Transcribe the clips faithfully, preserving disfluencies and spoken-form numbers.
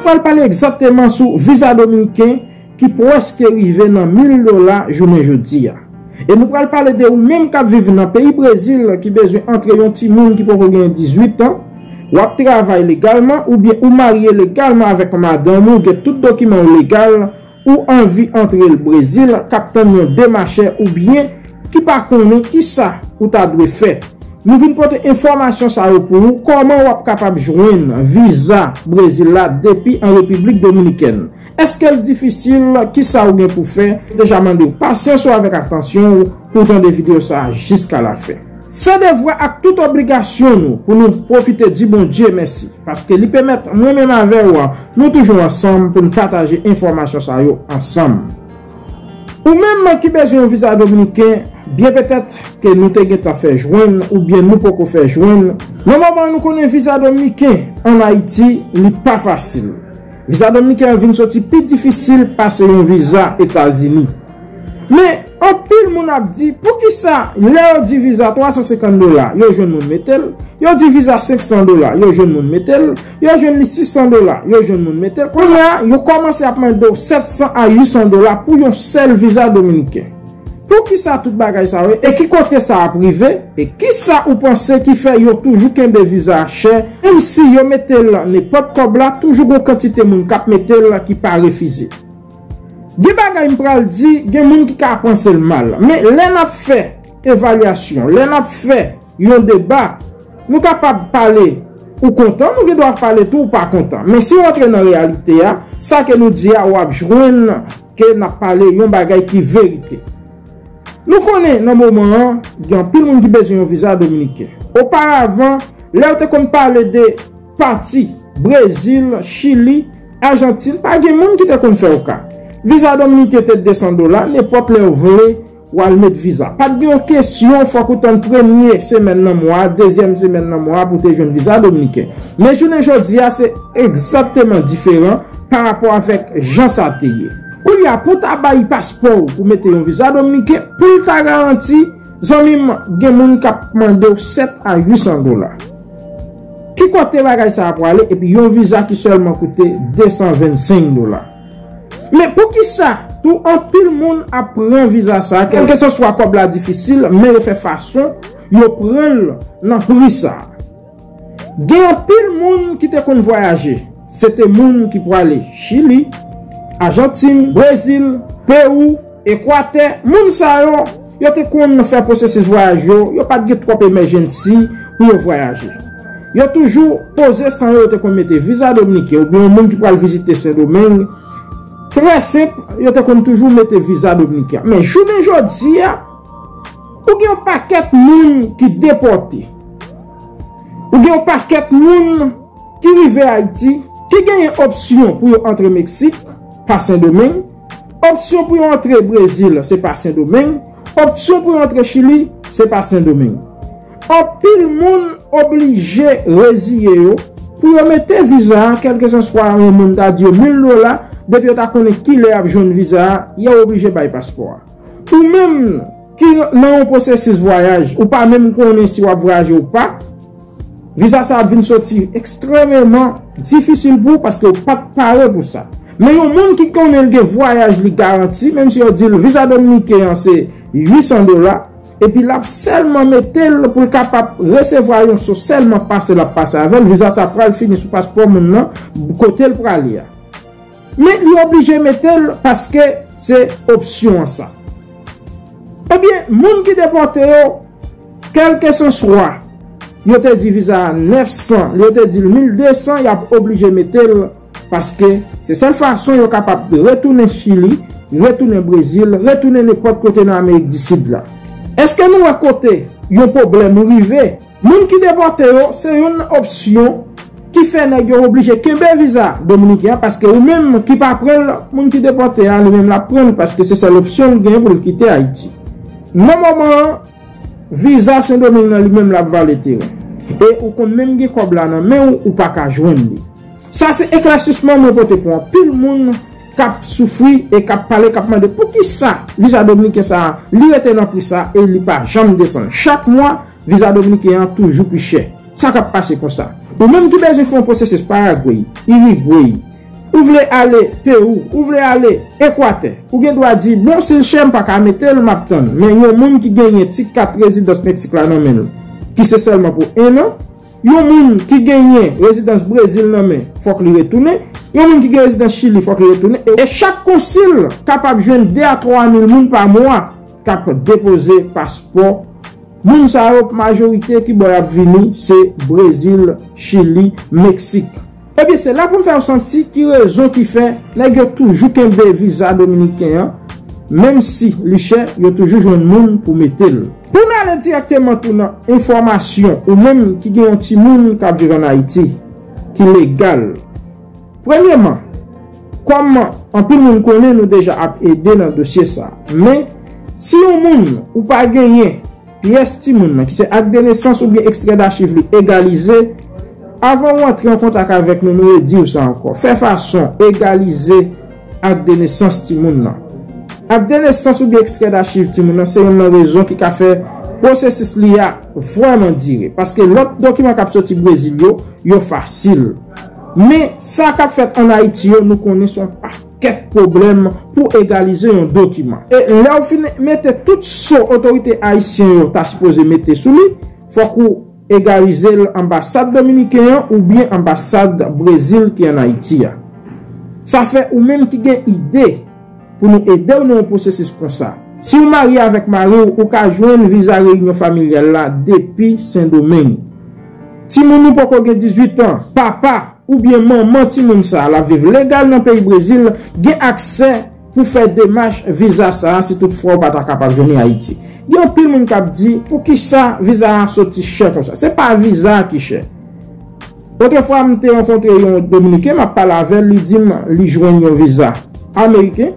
Pral pale egzakteman sou viza dominiken ki prèske rive nan mil dola jounen jodi a. E nou pral pale de ou menm k ap viv nan peyi Brezil ki bezwen antre yon timoun ki poko gen dizuit an, w ap travay legalman oubyen ou marye legalman avèk madanm ou, gen tout dokiman w legal, ou anvi antre l Brezil, k ap tann yon demachè oubyen ki pa konnen kisa ou ta dwe fè. Nou vin pote enfòmasyon sa yo pou ou, kòman w ap kapab jwenn viza Brezil la depi an Repiblik Dominikèn. Èske l difisil? Kisa ou gen pou fè? Deja mande w pasyans ou avèk atansyon ou pou w tande videyo sa a jiska lafen. Se devwa ak tout obligasyon nou pou nou pwofite di Bondye mèsi, paske li pèmèt mwen menm avè w, nou toujou ansanm pou n pataje enfòmasyon sa yo ansanm. Ou menm ki bezwen yon viza dominiken, byen petèt ke nou te gentan fè jwenn oubyen nou poko fè jwenn. Nan moman nou konnen viza dominiken ann Ayiti, li pa fasil. Viza dominiken an vin soti pi difisil pase yon viza Etazini. Men, anpil moun ap di, poukisa lè yo di viza twa san senkant dola, yo jwenn moun mete l, yo di viza senk san dola, yo jwenn moun mete l, yo jwenn li sis san dola, yo jwenn moun mete l. Kounye a, yo kòmanse ap mande w sèt san a uit san dola pou yon sèl viza dominiken. Poukisa tout bagay sa yo? E ki kote sa ap rive? E kisa ou panse ki fè yo toujou kenbe viza a chè, menm si yo mete l nenpòt kòb la, toujou gon kantite moun k ap mete l ki pa refize? Gen bagay m pral di, gen moun ki ka panse l mal. Men lè n ap fè evalyasyon, lè n ap fè yon deba, nou kapab pale ou kontan, nou gen dwa pale tou ou pa kontan. Men si w antre nan reyalite a, sa ke nou di a, w ap jwenn ke n ap pale yon bagay ki verite. Nou konnen nan moman an, gen anpil moun ki bezwen yon viza dominiken. Oparavan, lè yo te konn pale de pati, Brezil, Chili, Ajantin, pa gen moun ki te konn fè yo ka. Viza dominiken te de san dola, nenpòt lè w vle, w al met viza. Pa t gen yon kesyon, fòk ou tann premye semèn nan mwa a, dezyèm semèn nan mwa a pou w te jwenn viza dominiken. Men jounen jodi a, se egzakteman diferan pa rapò avèk jan sa te ye. Kounye a, pou w ta bay paspò w pou mete yon viza dominiken, pou l ta garanti, zanmi m, gen moun k ap mande w sèt a uit san dola. Ki kote bagay sa a prale? Epi yon viza ki sèlman koute de san vennsenk dola. Men poukisa tou anpil moun ap pran viza sa a, kèlkeswa kòb la difisil, men yo fè fason yo pran l nan pri sa a? Gen anpil moun ki te konn vwayaje. Se te moun ki prale Chili, Ajantin, Brezil, Pewou, Ekwatè. Moun sa yo, yo te konn fè pwosesis vwayaj yo, yo pa t gen twòp emèjensi pou yo vwayaje. Yo toujou poze san yo, yo te konn mete viza dominiken, oubyen yon moun ki pral vizite Sendomeng, trè senp, yo te konn toujou mete viza dominiken. Men jounen jodi a, ou gen yon pakèt moun ki depòte. Ou gen yon pakèt moun ki rive Ayiti, ki genyen opsyon pou yo antre Meksik pa Sendomeng, opsyon pou yo antre Brezil, se pa Sendomeng, opsyon pou yo antre Chili, se pa Sendomeng. Anpil moun oblije reziye yo pou yo mete viza a, kèlkeswa yon moun ta di yo mil dola, depi yo ta konnen kilè y ap jwenn viza a, yo oblije bay paspò a. Ou menm ki nan yon pwosesis vwayaj, ou pa menm konnen si w ap vwayaje ou pa, viza sa ap vin soti ekstrèmeman difisil pou ou paske ou pa t pare pou sa. Men yon moun ki konnen l gen vwayaj li garanti, menm si yo di l viza dominiken an se uit san dola, epi l ap sèlman mete l pou l kapab resevwa yon so sèlman pase l ap pase avè l, viza sa pral fini sou paspò moun nan, kote l prale a. Men li oblije mete l paske se opsyon an sa. Ebyen, moun ki depòte yo, kèlkeswa, yo te di viza a nèf san, yo te di l mil de san, y ap oblije mete l, paske se sèl fason yo kapab retounen Chili, retounen Brezil, retounen nenpòt kote nan Amerik di Sid la. Èske nou wè kote yon pwoblèm rive? Moun ki depòte yo, se youn nan opsyon ki fè nèg yo oblije kenbe viza dominiken an, paske ou menm ki pa pran l, moun ki depòte a, li menm l ap pran l, paske se sèl opsyon l gen pou l kite Ayiti. Nan moman an, viza Sendomeng nan li menm l ap vale teren. E ou konn menm gen kòb la nan men w, ou pa ka jwenn li. Sa se eklèsisman mwen pote pou anpil moun k ap soufri e k ap pale, k ap mande poukisa viza dominiken sa a, li rete nan pri sa a e li pa janm desann. Chak mwa, viza dominiken an toujou pi chè. Sa k ap pase konsa? Ou menm ki bezwen fè yon pwosesis Paragwey, Irigwey, Ou vle ale Pewou, ou vle ale Ekwatè. Ou gen dwa di, bon, si l chè, m pa ka mete l, m ap tann. Men yon moun ki genyen ti kat rezidans Meksik la nan men l, ki se sèlman pou en an, yon moun ki genyen rezidans Brezil nan men, fòk li retounen. Yon moun ki gen rezidans Chili, fòk li retounen. E, e chak konsil kapab jwenn de a twa mil moun pa mwa k ap depoze paspò. Moun sa yo, majorite ki bò y ap vini, se Brezil, Chili, Meksik. Ebyen, se la pou m fè w santi ki rezon ki fè nèg yo toujou kenbe viza dominiken an, menm si li chè, yo toujou jwenn moun pou mete l. Pou n ale dirèkteman tou nan enfòmasyon, ou menm ki gen yon timoun k ap viv ann Ayiti, ki legal. Premyèman, kòm anpil moun konnen, nou deja ap ede nan dosye sa. Men, si yon moun ou pa genyen pyès timoun nan, ki se ak de nesans oubyen ekstrè dachiv li egalize, avan w antre an kontak avèk nou, nou redi w sa ankò. Fè fason egalize ak de nesans timoun nan. Ak de nesans oubyen ekstrè dachiv timoun nan se youn nan rezon ki ka fè pwosesis li a vrèman dire. Paske lòt dokiman k ap soti Brezil yo, yo fasil. Men, sa k ap fèt ann Ayiti yo, nou konnen se yon pakèt pwoblèm pou egalize yon dokiman. E lè w fin mete tout so otorite ayisyen yo ta sipoze mete sou li, fòk ou egalize l anbasad dominiken an oubyen anbasad Brezil ki ann Ayiti a. Sa fè ou menm ki gen ide pou nou ede w nan yon pwosesis konsa. Si w marye avèk mari w, ou ka jwenn viza reyinyon familyal la depi Sendomeng. Timoun ou poko gen dizuit an, papa oubyen manman timoun sa a, l ap viv legal nan peyi Brezil, gen aksè pou fè demach viza sa a si toutfwa ou pa ta kapab jwenn li Ayiti. Gen anpil moun k ap di, poukisa viza a soti chè konsa? Se pa viza a ki chè. Otrefwa, m te rankontre yon Dominiken, m ap pale avè l, li di m li jwenn yon viza ameriken.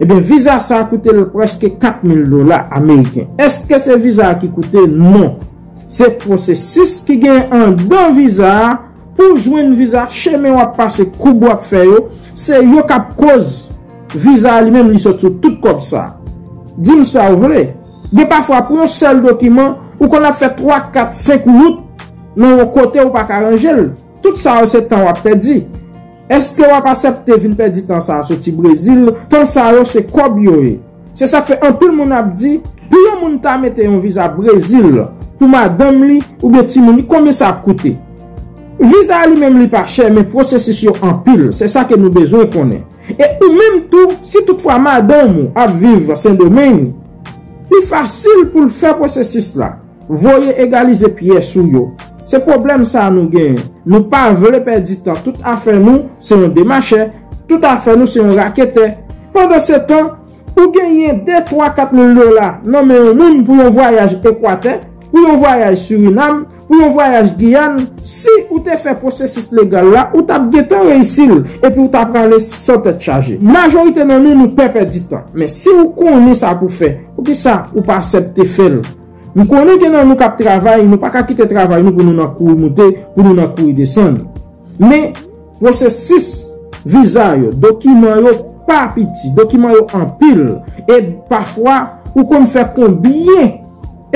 Ebyen, viza sa a koute l prèske kat mil dola ameriken. Èske se viza a ki koute? Non. Se pwosesis ki gen anndan viza a. Pou w jwenn viza, chemen w ap pase, koub w ap fè yo, se yo k ap koz viza a li menm li sot sou tout kòb sa. Di m sa w vle. Gen pafwa pou yon sèl dokiman, ou konn ap fè twa, kat, senk wout nan yon kote ou pa ka ranje l. Tout sa yo se tan w ap pèdi. Èske w ap aksepte vin pèdi tan sa a soti Brezil? Tan sa yo se kòb yo ye. Se sa k fè anpil moun ap di, pou yon moun ta mete yon viza Brezil pou madanm li oubyen timoun li, konbyen sa ap koute? Viza a li menm li pa chè, men pwosesis yo anpil. Se sa ke nou bezwen konnen. E ou menm tou, si toutfwa madanm ou ap viv Sendomeng, li fasil pou l fè pwosesis la. Voye egalize pyès ou yo. Se pwoblèm sa a nou genyen. Nou pa vle pèdi tan. Tout afè nou, se yon demachè. Tout afè nou, se yon raketè. Pandansetan, ou genyen de, twa, kat mil dola nan men yon moun pou yon vwayaj Ekwatè, pou yon vwayaj Sirinam, pou yon vwayaj Giyàn. Si ou te fè pwosesis legal la, ou t ap gentan reyisi l, epi ou ta prale san tèt chaje. Majorite nan nou, nou pè pèdi tan. Men si ou konnen sa pou fè, poukisa ou pa aksepte fè l? M konnen gen nan nou k ap travay, nou pa ka kite travay nou pou nou nan kouri moute, pou nou nan kouri desann. Men, pwosesis viza yo, dokiman yo pa piti, dokiman yo anpil, e pafwa, ou konn fè konbyen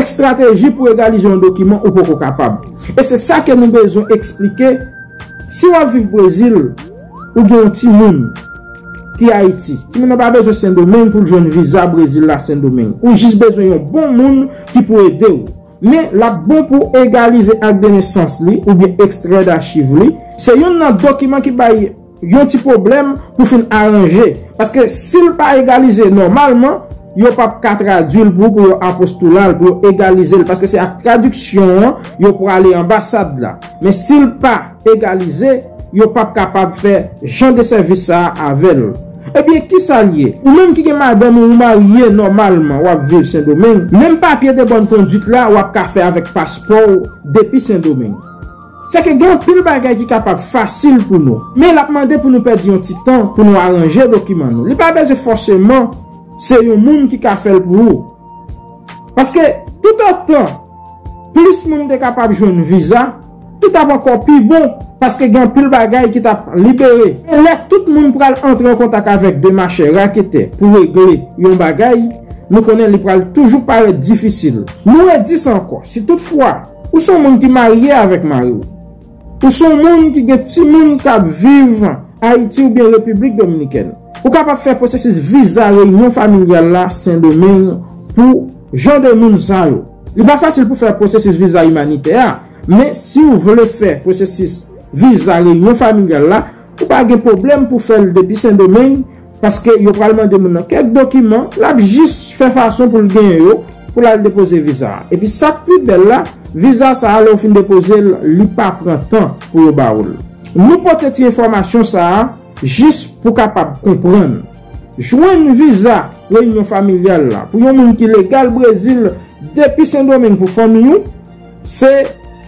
estrateji pou egalize yon dokiman ou poko kapab. E se sa ke nou bezwen eksplike. Si w ap viv Brezil, ou gen yon timoun ki Ayiti. Timoun nan pa bezwen Sendomeng pou l jwenn viza Brezil la Sendomeng. Ou jis bezwen yon bon moun ki pou ede w. Men, l ap bon pou egalize ak de nesans li oubyen ekstrè dachiv li. Se youn nan dokiman ki bay yon ti pwoblèm pou fin aranje. Paske si l pa egalize nòmalman, yo p ap ka tradui l pou, pou yo apostola l, pou yo egalize l. Paske se ak tradiksyon an, yo prale anbasad la. Men si l pa egalize, yo p ap kapab fè jan de sèvis sa a avè l. Ebyen, kisa l ye? Ou menm ki gen madanm ou, ou marye nòmalman, w ap viv Sendomeng, menm papye de bòn kondwit la, w ap ka fè avèk paspò w depi Sendomeng. Se ke gen anpil bagay ki kapab fasil pou nou, men l ap mande pou nou pèdi yon ti tan pou nou aranje dokiman nou. Li pa bezwen fòseman se yon moun ki ka fè l pou ou. Paske toutotan plis moun te kapab jwenn viza, li t ap ankò pi bon, paske gen anpil bagay ki t ap libere. E lè tout moun pral antre an kontak avèk demachè, raketè pou regle yon bagay, nou konnen li pral toujou parèt difisil. Nou redi sa ankò, si toutfwa ou se yon moun ki marye avèk mari w, ou se yon moun ki gen timoun k ap viv Ayiti oubyen Repiblik Dominikèn. Ou kapab fè pwosesis viza reyinyon familyal la Sendomeng pou jan de moun sa yo. Li pa fasil pou fè pwosesis viza imanitè a, men si w vle fè pwosesis viza reyinyon familyal la, ou pa gen pwoblèm pou fè l depi Sendomeng, paske yo pral mande moun nan kèk dokiman, l ap jis fè fason pou l genyen yo, pou l al depoze viza a. Epi sa k pi bèl la, viza sa a, lè w fin depoze l, li pa pran tan pou yo ba w l. Nou pote ti enfòmasyon sa a jis pou kapab konprann. Jwenn viza reyinyon familyal la pou yon moun ki legal Brezil depi Sendomeng pou fanmi w, se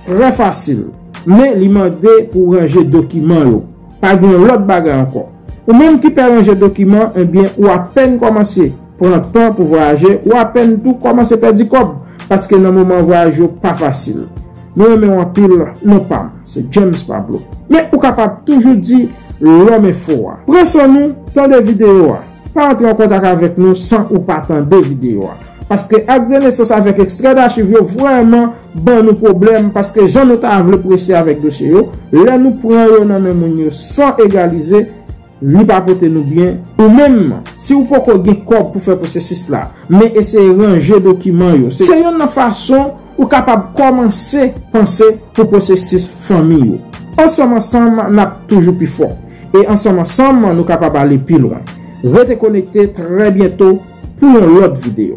trè fasil. Men li mande pou w ranje dokiman yo. Pa gen lòt bagay ankò. Ou menm ki pè ranje dokiman, ebyen, ou apèn kòmanse pran tan pou vwayaje, ou apèn tou kòmanse pèdi kòb, paske nan moman vwayaj yo pa fasil. Nou renmen w anpil, non pa m, se James Pablo. Men ou kapab toujou di, Lòm Enfo a. Pran san nou, tande videyo a. Pa antre an kontak avèk nou san ou pa tande videyo a. Paske akt de nesans avèk ekstrè dachiv yo vrèman ban nou pwoblèm, paske jan nou ta vle prese avèk dosye yo, lè nou pran yo nan men moun yo san egalize, li pa pote nou byen. Ou menm, si w poko gen kòb pou fè pwosesis la, men eseye ranje dokiman yo. Se, se youn nan fason ou kapab kòmanse panse pou pwosesis fanmi yo. Ansanm ansanm, n ap toujou pi fò. E ansanm ansanm, nou kapab ale pi lwen. Rete konekte, trè byento pou yon lòt videyo.